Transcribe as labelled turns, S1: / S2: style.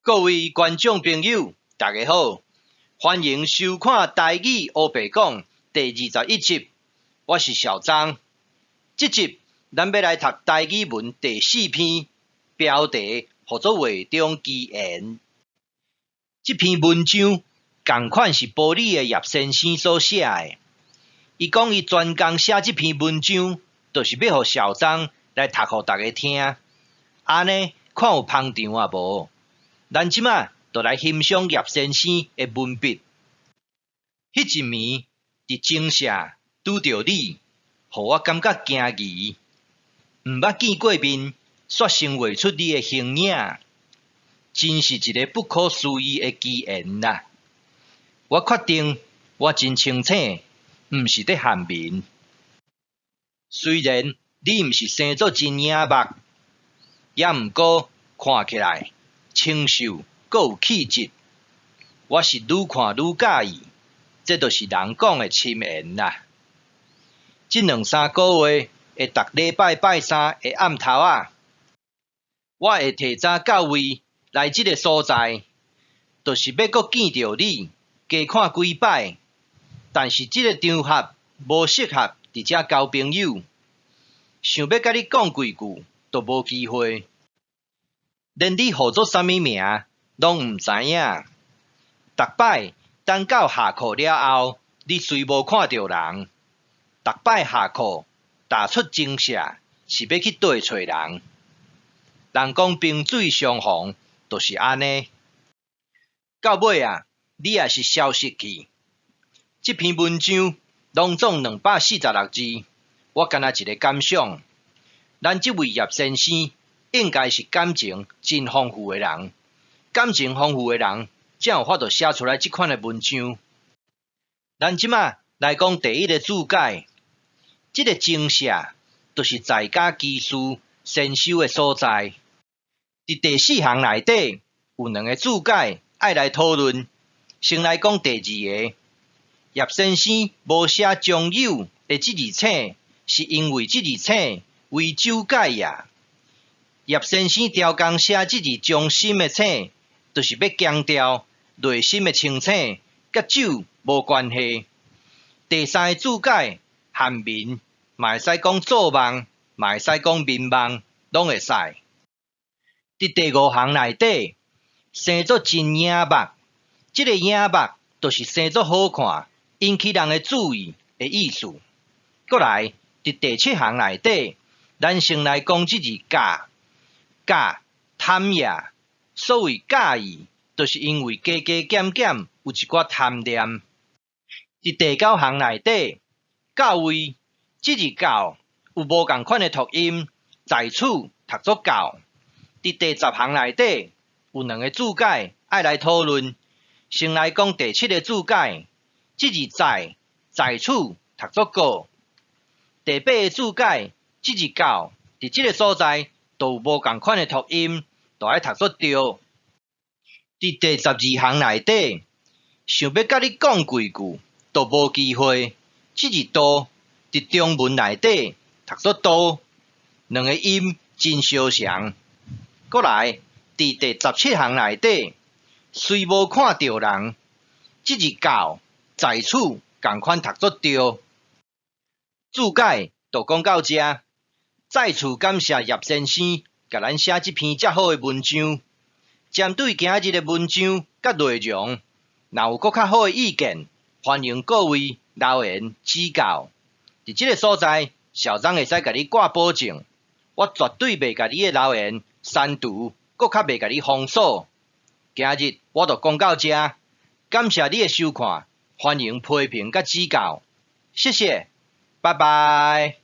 S1: 各位觀眾朋友，大家好，歡迎收看《台語烏白講》第21集，我是小張。這集咱欲來讀台語文第四篇，標題號做《畫中奇緣》。這篇文章仝款是埔里的葉先生所寫的。伊講伊專工寫這篇文章，就是欲予小張來讀予大家聽，按呢看有捧場啊無？咱這馬就來欣賞葉先生的文筆。彼一暝佇精舍拄著你，予我感覺驚疑。毋捌見過面，煞先畫出你的形影，真是一个不可思議的奇緣啦！我確定，我真清醒，毋是佇譀眠。雖然你毋是生做真穎目，猶毋過看起來清秀，閣有氣質。我是愈看愈佮意，這就是人講的深緣啦。這兩三个月會逐禮拜拜三的暗頭仔，我會提早到位來這个所在，就是欲閣見著你，加看幾擺。但是這个場合無適合佇遮交朋友，想欲佮你講幾句都無機會。連你號做啥物名攏毋知影。逐擺等到下課了後，你雖無看著人，逐擺下課踏出精舍是欲去綴揣人。人講萍水相逢，就是按呢。到尾啊，你也是消失去。這篇文章攏總246字，我干焦一个感想：咱這位葉先生應該是感情真豐富的人，感情豐富的人才有法度寫出來這款的文章。咱這馬來講第一个注解，這个精舍就是在家居士禪修的所在。佇第四行內底有兩个注解愛來討論。先來講第二个，葉先生無寫將有的這字請，是因為這字請為酒解也。葉先生刁工寫這字將心的醒，就是欲強調內心的清醒，佮酒無關係。第三个注解，譀眠嘛會使講做夢，嘛會使講眠夢，攏會使。佇第五行內底，生做真穎目，這个穎目就是生做好看，引起人的注意的意思。閣來，佇第七行內底，咱先來講這字佮。佮貪也，所謂佮意，就是因為加加減減有一寡貪念。佇第九行內底，到位，這字到有無仝款的讀音，在此讀做到。佇第十行內底有兩个注解愛來討論。先來講第七个注解，這字在，在此讀做閣。第八个注解，這字到，佇這个所在都有無仝款的讀音，都愛讀做著。佇第十二行內底，想欲佮你講幾句，都無機會。這字都佇中文內底讀做都，兩个音真相像。閣來，佇第十七行內底，雖無看著人，這字到在此仝款讀做著。注解就講到遮。再次感謝葉先生共咱寫這篇遮好的文章。針對今仔日的文章佮內容，若有閣較好的意見，歡迎各位留言指教。佇這个所在，小張會使共你掛保證，我絕對袂共你的留言刪除，閣較袂共你封鎖。今日我就講到遮，感謝你的收看，歡迎批評佮指教，謝謝，拜拜。